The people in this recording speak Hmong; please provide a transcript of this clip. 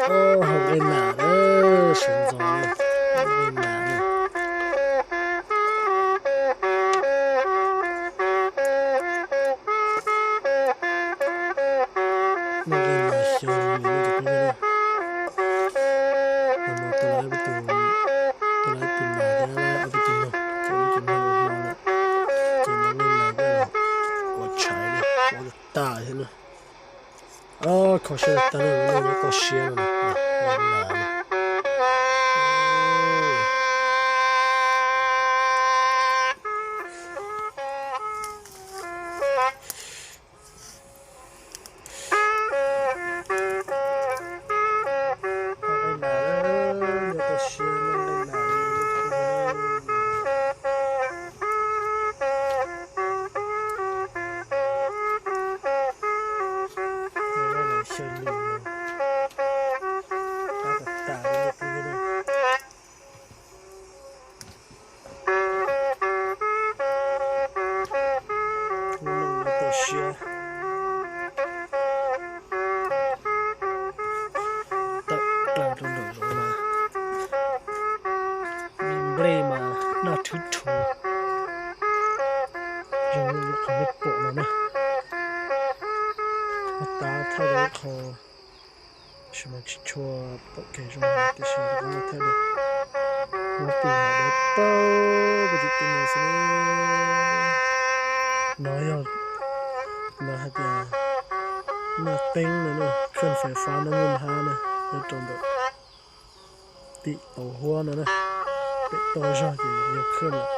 Hauv nqe nas na, sawv ntxov na, nqe nas na. Nqe nas xyov lus no cov phooj ywg na. Nag hmo tus lawv tus, tus lawv tus nas thiab ob peb tus nog, cov ub cov no ua hmo lawm, ces nqe nas coj los ua tshaiv na, ua tag thiab na. Kho siab tag na, nyob toj siab no na, nqe nas na. thwb rhu zoo li qhov nej pom no na. Muab tav thawj rau ib qho, tab sis mas tsis tshua pom kev zoo heev tiam sis kuv muab thawj rau, muab pum hav dawb paug puag tim tej no xwb. No yog, lawv hais tias naj teeb no na, khawj fais fab naj nyooj hab na, nyob rau ntawm tim tauv huab no na, pem toj zog ces yog khawj lam